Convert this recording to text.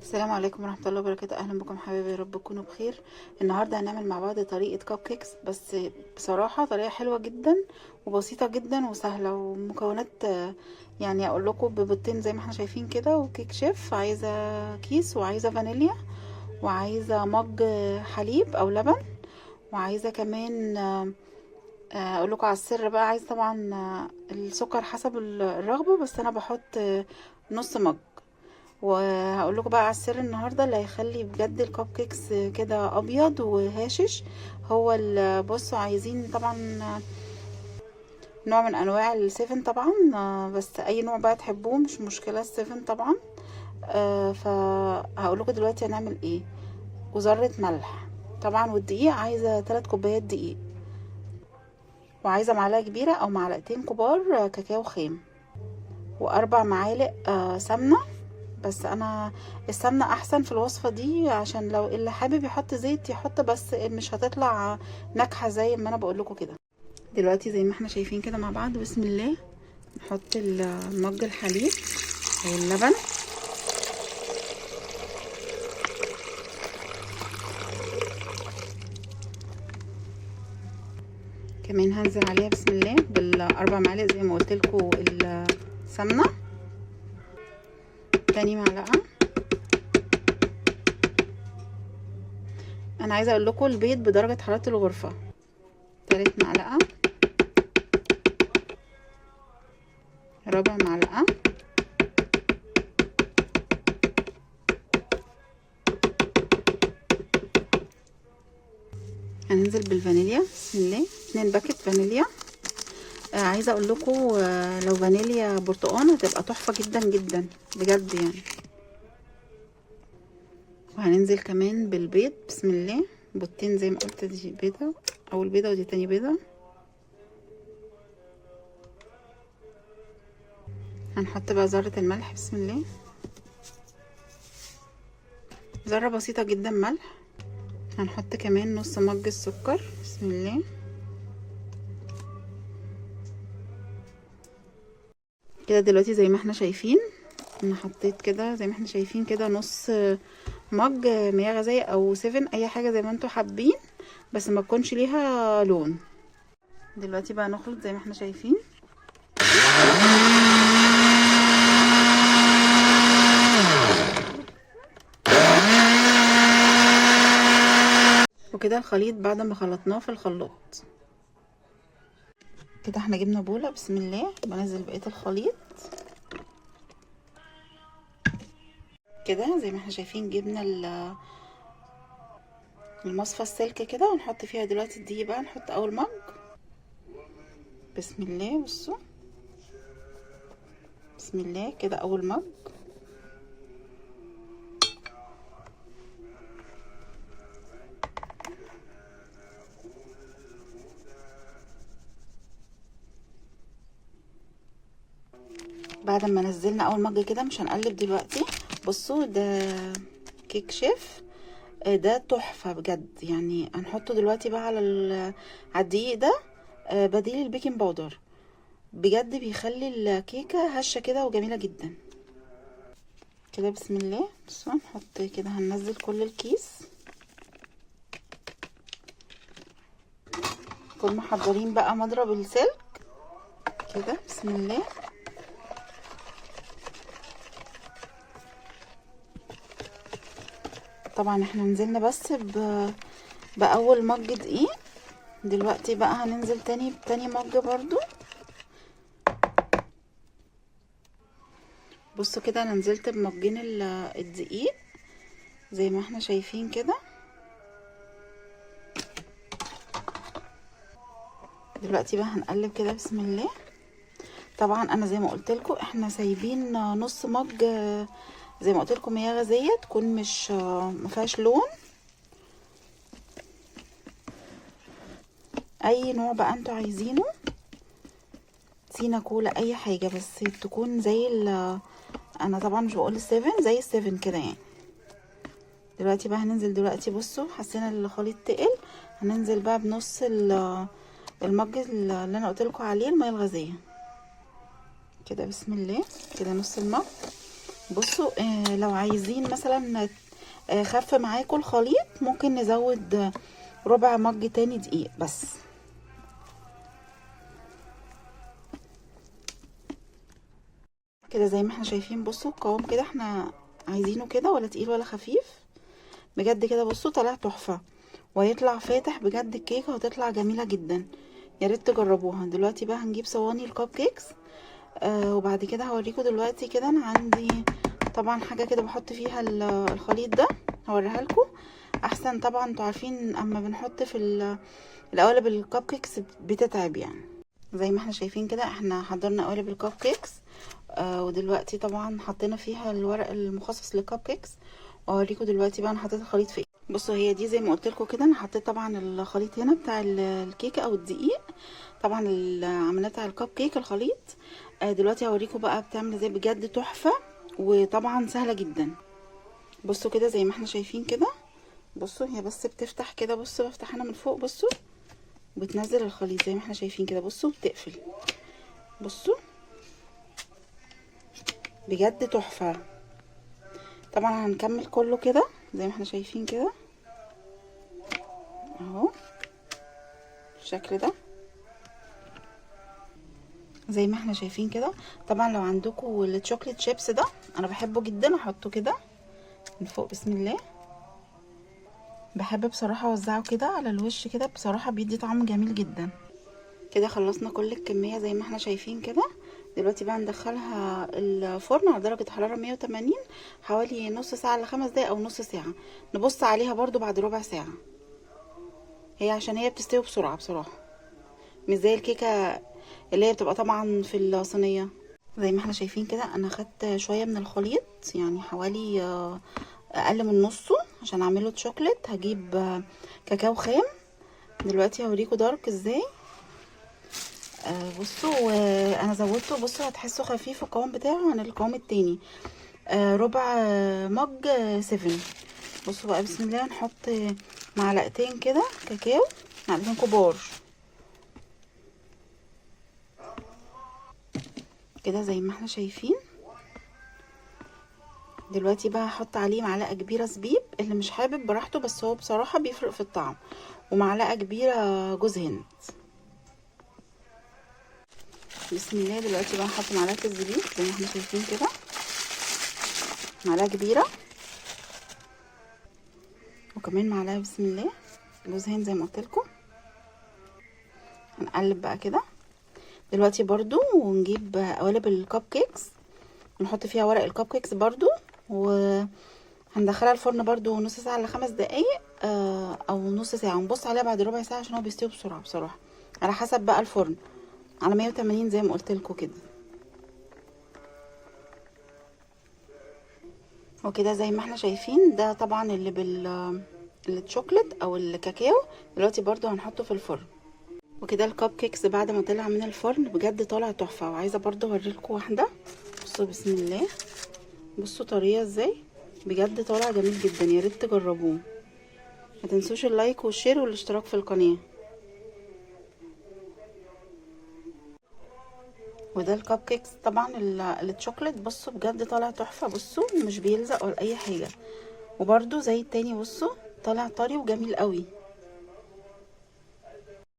السلام عليكم ورحمة الله وبركاته. أهلا بكم حبايبي، يا رب تكونوا بخير. النهاردة هنعمل مع بعض طريقة cupcakes، بس بصراحة طريقة حلوة جدا وبسيطة جدا وسهلة، ومكونات يعني أقول لكم ببيضتين زي ما احنا شايفين كده، وكيك شيف، عايزة كيس، وعايزة فانيليا، وعايزة mug حليب أو لبن، وعايزة كمان اقول لكم على السر بقى. عايزة طبعا السكر حسب الرغبة، بس انا بحط نص mug. وهقول لكم بقى على السر النهارده اللي هيخلي بجد ال cupcakes كده ابيض وهاشش. هو بصوا، عايزين طبعا نوع من انواع السيفن طبعا، بس اي نوع بقى تحبوه مش مشكلة، السيفن طبعا. فهقول لكم دلوقتي هنعمل ايه. وذره ملح طبعا، والدقيق عايزه 3 كوبايات دقيق، وعايزه معلقه كبيرة او معلقتين كبار كاكاو خام، و4 معالق سمنه. بس انا السمنة احسن في الوصفة دي، عشان لو اللي حابب يحط زيت يحط، بس مش هتطلع ناجحة زي ما انا بقول لكم كده. دلوقتي زي ما احنا شايفين كده مع بعض، بسم الله، نحط المج الحليب او اللبن، كمان هنزل عليها بسم الله بال4 معالق زي ما قلت لكم السمنة، تاني معلقه. انا عايزه اقول لكم البيض بدرجة حرارة الغرفة، تالت معلقه، رابع معلقه، هننزل بالفانيليا بسم الله، 2 باكت فانيليا. عايزه اقول لكم لو فانيليا برتقان هتبقى تحفة جدا جدا بجد يعني. وهننزل كمان بالبيض بسم الله، بيضتين زي ما قلت، دي بيضة اول بيضة ودي تاني بيضة. هنحط بقى ذره الملح بسم الله، ذره بسيطة جدا ملح. هنحط كمان نص مج السكر بسم الله. كده دلوقتي زي ما احنا شايفين، انا حطيت كده زي ما احنا شايفين كده نص مج مياه غازية او 7، اي حاجة زي ما انتوا حابين، بس ما تكونش ليها لون. دلوقتي بقى نخلط زي ما احنا شايفين. وكده الخليط بعد ما خلطناه في الخلاط كده، احنا جبنا بولة بسم الله، بنزل بقية الخليط كده زي ما احنا شايفين. جبنا المصفى السلك كده، ونحط فيها دلوقتي الدقيق بقى. نحط اول مج بسم الله، بصوا بسم الله كده اول مج. بعد ما نزلنا اول مج كده مش هنقلب دلوقتي. بصوا ده كيك شيف، ده تحفة بجد يعني. هنحطه دلوقتي بقى على الدقيق ده، بديل ال baking powder، بجد بيخلي الكيكة هشة كده وجميلة جدا كده بسم الله. بصوا نحط كده، هننزل كل الكيس. نكون محضرين بقى مضرب السلك كده بسم الله. طبعا احنا نزلنا بس باول مج دقيق، دلوقتي بقى هننزل تاني بتاني مج برضو. بصوا كده انا نزلت بمجين الدقيق زي ما احنا شايفين كده. دلوقتي بقى هنقلب كده بسم الله. طبعا انا زي ما قلت لكم احنا سايبين نص مج زي ما قلت لكم مياه غازية تكون مش ما فيهاش لون، اي نوع بقى انتوا عايزينه، سينا كولا اي حاجة، بس تكون زي انا طبعا مش بقول السيفن، زي السيفن كده يعني. دلوقتي بقى هننزل دلوقتي، بصوا حسينا الخليط تقل، هننزل بقى بنص المج اللي انا قلت لكم عليه المياه الغازية كده بسم الله كده نص المج. بصوا لو عايزين مثلا خف معاكم الخليط ممكن نزود ربع مج تاني دقيق بس. كده زي ما احنا شايفين. بصوا القوام كده احنا عايزينه كده، ولا تقيل ولا خفيف بجد كده. بصوا طلع تحفة وهيطلع فاتح بجد، الكيكة هتطلع جميلة جدا، يا ريت تجربوها. دلوقتي بقى هنجيب صواني ال cupcakes، وبعد كده هوريكم دلوقتي كده. انا عندي طبعا حاجة كده بحط فيها الخليط ده، هوريها لكم احسن. طبعا انتوا عارفين اما بنحط في القوالب ال cupcakes بتتعب يعني. زي ما احنا شايفين كده احنا حضرنا قوالب ال cupcakes، ودلوقتي طبعا حطينا فيها الورق المخصص لل cupcakes. واوريكم دلوقتي بقى انا حطيت الخليط في ايه. بصوا هي دي زي ما قلت لكم كده، انا حطيت طبعا الخليط هنا بتاع الكيكه او الدقيق، طبعا عملناه بتاع الكب كيك الخليط. دلوقتي هوريكم بقى بتعمل ازاي، بجد تحفة وطبعا سهلة جدا. بصوا كده زي ما احنا شايفين كده. بصوا هي بس بتفتح كده، بصوا بفتح انا من فوق، بصوا بتنزل الخليط زي ما احنا شايفين كده. بصوا بتقفل، بصوا بجد تحفة. طبعا هنكمل كله كده زي ما احنا شايفين كده اهو بالشكل ده زي ما احنا شايفين كده. طبعا لو عندكم ال chocolate chips ده انا بحبه جدا، احطه كده من فوق بسم الله. بحب بصراحة اوزعه كده على الوش كده، بصراحة بيدي طعم جميل جدا. كده خلصنا كل الكمية زي ما احنا شايفين كده. دلوقتي بقى ندخلها الفرن على درجة حرارة 180 حوالي نص ساعة لخمس دقايق او نص ساعة. نبص عليها برضو بعد ربع ساعة، هي عشان هي بتستوي بسرعة بصراحة، مش زي الكيكة اللي هي بتبقى طبعا في الصينية. زي ما احنا شايفين كده انا خدت شوية من الخليط، يعني حوالي اقل من نصه عشان اعمله تشوكلت. هجيب كاكاو خام دلوقتي، هوريكم dark ازاي. بصوا انا زودته، بصوا هتحسوا خفيف القوام بتاعه عن القوام التاني. ربع مج 7. بصوا بقى بسم الله، نحط معلقتين كده كاكاو، معلقتين كبار كده زي ما احنا شايفين. دلوقتي بقى هحط عليه معلقه كبيرة زبيب، اللي مش حابب براحته بس هو بصراحة بيفرق في الطعم، ومعلقة كبيرة جوز هند. بسم الله. دلوقتي بقى هحط معلقه الزبيب زي ما احنا شايفين كده، معلقه كبيرة، وكمان معلقه بسم الله جوز هند زي ما قلت لكم. هنقلب بقى كده دلوقتي برضو، ونجيب قوالب ال cupcakes ونحط فيها ورق ال cupcakes برضو، وهندخلها الفرن برضو نص ساعة لخمس دقايق او نص ساعة، ونبص عليها بعد ربع ساعة عشان هو بيستوي بسرعة بصراحة، على حسب بقى الفرن، على 180 زي ما قلت لكم كده. وكده زي ما احنا شايفين ده طبعا اللي بالشوكليت او الكاكاو، دلوقتي برضو هنحطه في الفرن. وكده ال cupcakes بعد ما طلع من الفرن بجد طالع تحفة. وعايزه برضو اوريلكم واحدة، بصوا بسم الله، بصوا طرية ازاي، بجد طالع جميل جدا، يا ريت تجربوه. ما تنسوش ال like وال share والاشتراك في القناة. وده ال cupcakes طبعا الشوكليت، بصوا بجد طالع تحفة، بصوا مش بيلزق ولا اي حاجة، وبرده زي التاني بصوا طالع طري وجميل قوي.